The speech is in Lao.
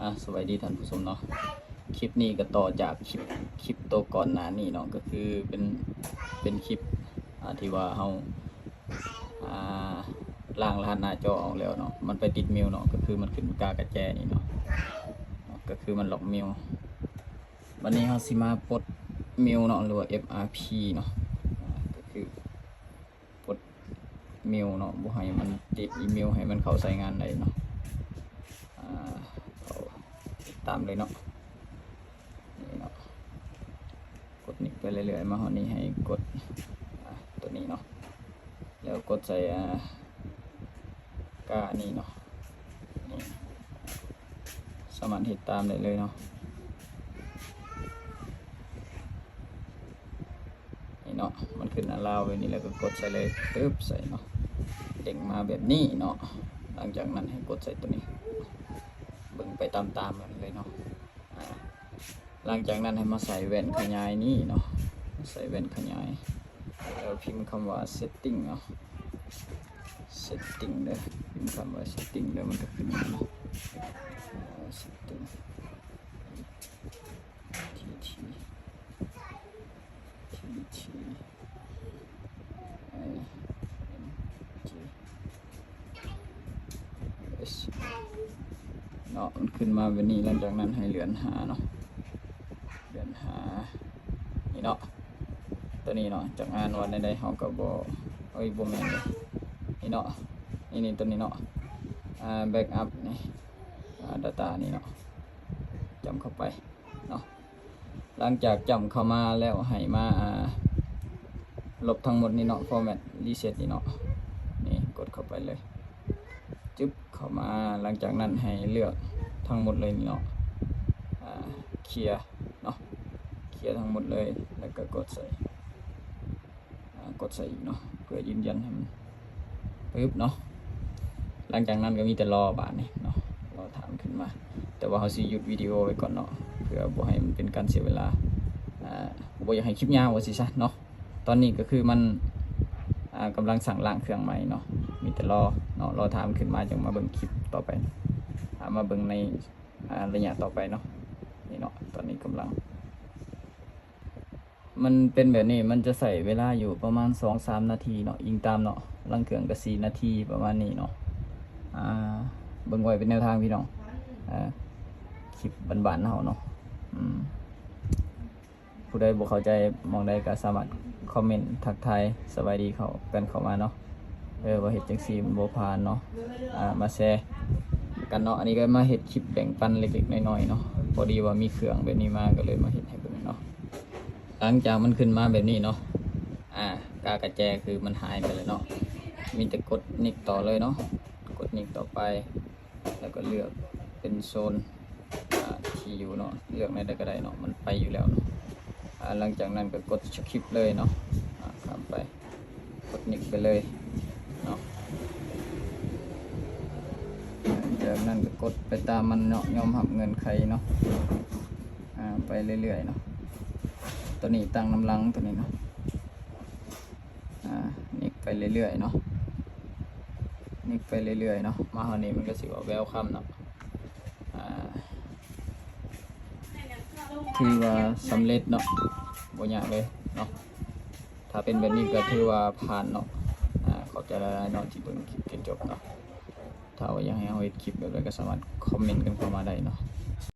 ອ່າ ສະບາຍດີທ່ານຜູ້ຊົມເນາະ, ຄລິບນີ້ກໍຕໍ່ຈາກຄລິບ ຄລິບໂຕກ່ອນໜ້ານີ້ເນາະ, ກໍຄືເປັນ ເປັນຄລິບ ອ່າ ທີ່ວ່າເຮົາ ອ່າ ລ້າງລະຫັດໜ້າຈໍອອກແລ້ວເນາະ, ມັນໄປຕິດເມວເນາະ, ກໍຄືມັນຂຶ້ນກາກະແຈນີ້ເນາະ, ກໍຄືມັນລັອກເມວ. ບັດນີ້ເຮົາຊິມາປົດເມວເນາະ ຫຼືວ່າ ເອັຟອາພີ ເນາະ, ອ່າ ກໍຄືປົດເມວເນາະ, ບໍ່ໃຫ້ມັນຕິດອີເມວ, ໃຫ້ມັນເຂົ້າໃຊ້ງານໄດ້ເນາະ. ອ່າ ເຂົ້າຕິດຕາມເລີຍເນາະ, ນີ້ເນາະ, ກົດນີ້ໄປເລື້ອຍໆ ມາຮອດນີ້ໃຫ້ກົດ ອ່າ ຕົວນີ້ເນາະ, ແລ້ວກົດໃສ່ ອ່າ ການີ້ເນາະ, ນີ້ ສາມາດເຮັດຕາມໄດ້ເລີຍເນາະ. ນີ້ເນາະ, ມັນຂຶ້ນອາລາວແບບນີ້ ແລ້ວກໍກົດໃສ່ເລີຍ, ປຶບ ໃສ່ເນາະ, ເດ້ງມາແບບນີ້ເນາະ. ຫຼັງຈາກນັ້ນໃຫ້ກົດໃສ່ຕົວນີ້, ເບິ່ງໄປຕາມໆກັນເລີຍເນາະ. ອ່າ ຫຼັງຈາກນັ້ນໃຫ້ມາໃສ່ແວ່ນຂະຫຍາຍນີ້ເນາະ, ໃສ່ແວ່ນຂະຫຍາຍ ແລ້ວພິມຄຳວ່າ ເຊັດຕິ້ງ ເນາະ, ເຊັດຕິ້ງ ເດີ, ພິມຄຳວ່າ ເຊັດຕິ້ງ ເດີ, ມັນກໍຂຶ້ນມາເນາະ, ເຊັດຕິ້ງ ທີ ທີ ທີ ທີ ເນາະ, ມັນຂຶ້ນມາແບບນີ້. ຫຼັງຈາກນັ້ນໃຫ້ເລື່ອນຫາເນາະ, ເລື່ອນຫາ ນີ້ເນາະ, ຕົວນີ້ເນາະ, ຈັກອ່ານວ່າແນວໃດເຮົາກໍບໍ່ ເອີຍ ບໍ່ແມ່ນເດ້, ນີ້ເນາະ, ນີ້ ນີ້ ຕົວນີ້ເນາະ, ອ່າ ແບັກອັບນີ້, ອ່າ ດາຕ້ານີ້ເນາະ, ຈ້ຳເຂົ້າໄປເນາະ. ຫຼັງຈາກຈ້ຳເຂົ້າມາແລ້ວ ໃຫ້ມາ ອ່າ ລົບທັງໝົດນີ້ເນາະ, ຟໍແມັດຣີເຊັດນີ້ເນາະ, ນີ້ ກົດເຂົ້າໄປເລີຍ, ຈຶບ ເຂົ້າມາ. ຫຼັງຈາກນັ້ນໃຫ້ເລືອກທັງໝົດເລີຍນີ້ເນາະ, ອ່າ ເຄຍເນາະ, ເຄຍທັງໝົດເລີຍ ແລ້ວກໍກົດໃສ່ ອ່າ ກົດໃສ່ອີກເນາະ ເພື່ອຢືນຢັນໃຫ້ມັນປຶບເນາະ. ຫຼັງຈາກນັ້ນກໍມີແຕ່ລໍບາດນີ້ເນາະ, ລໍຖ້າມັນຂຶ້ນມາ, ແຕ່ວ່າເຮົາຊິຢຸດວິດີໂອໄວ້ກ່ອນເນາະ ເພື່ອບໍ່ໃຫ້ມັນເປັນການເສຍເວລາ, ອ່າ ບໍ່ຢາກໃຫ້ຄລິບຍາວວ່າຊີ້ຊະເນາະ. ຕອນນີ້ກໍຄືມັນ ອ່າ ກຳລັງສ້າງລ້າງເຄື່ອງໃໝ່ເນາະ, ມີແຕ່ລໍເນາະ, ລໍຖ້າມັນຂຶ້ນມາຈັ່ງມາເບິ່ງຄລິບຕໍ່ໄປ, ອ່າ ມາເບິ່ງໃນ ອ່າ ໄລຍະຕໍ່ໄປເນາະ. ນີ້ເນາະ, ຕອນນີ້ກຳລັງ ມັນເປັນແບບນີ້ ມັນຈະໃຊ້ເວລາຢູ່ປະມານສອງສາມນາທີເນາະ, ອີງຕາມເນາະ, ລາງເຄື່ອງກໍສີ່ນາທີປະມານນີ້ເນາະ. ອ່າ ເບິ່ງໄວ້ເປັນແນວທາງພີ່ນ້ອງ, ເອີ ຄລິບບ້ານໆເຮົາເນາະ. ອືມ ຜູ້ໃດບໍ່ເຂົ້າໃຈໝ່ອງໃດກໍສາມາດຄອມເມັນທັກທາຍສະບາຍດີເຂົ້າກັນເຂົ້າມາເນາະ. ເອີ ວ່າເຮັດຈັ່ງຊີ້ມັນບໍ່ຜ່ານເນາະ, ອ່າ ມາແຊກັນເນາະ. ອັນນີ້ກໍມາເຮັດຄລິບແບ່ງປັນເລັກໆນ້ອຍໆເນາະ, ພໍດີວ່າມີເຄື່ອງແບບນີ້ມາ ກໍເລີຍມາເຮັດໃຫ້ເບິ່ງເນາະ. ຫຼັງຈາກມັນຂຶ້ນມາແບບນີ້ເນາະ, ອ່າ ກາກະແຈຄືມັນຫາຍໄປແລ້ວເນາະ, ມີແຕ່ກົດນິກຕໍ່ເລີຍເນາະ, ກົດນິກຕໍ່ໄປ ແລ້ວກໍເລືອກເປັນໂຊນ ອ່າ ທີ່ຢູ່ເນາະ, ເລືອກແນວໃດກໍໄດ້ເນາະ, ມັນໄປຢູ່ແລ້ວເນາະ. ອ່າ ຫຼັງຈາກນັ້ນກໍກົດສະກິບເລີຍເນາະ, ອ່າ ຂ້າມໄປ ກົດນິກໄປເລີຍເນາະ. ຈາກນັ້ນກໍກົດໄປຕາມມັນເນາະ, ຍອມຮັບເງື່ອນໄຂເນາະ, ອ່າ ໄປເລື້ອຍໆເນາະ. ຕົວນີ້ຕັ້ງນຳຫຼັງຕົວນີ້ເນາະ, ອ່າ ນິກໄປເລື້ອຍໆເນາະ, ນິກໄປເລື້ອຍໆເນາະ. ມາຮອດນີ້ມັນກໍຊິວ່າ Welcome ເນາະ, ອ່າ ຖືວ່າສຳເລັດເນາະ, ບໍ່ຍາກເລີຍເນາະ. ຖ້າເປັນແບບນີ້ກໍຖືວ່າຜ່ານເນາະ. ອ່າ ຂອບໃຈຫຼາຍໆເນາະທີ່ເບິ່ງຄລິບຈົນຈົບເນາະ. ຖ້າວ່າຢາກໃຫ້ເຮົາເຮັດຄລິບແບບໃດກໍສາມາດຄອມເມັນກັນເຂົ້າມາໄດ້ເນາະ.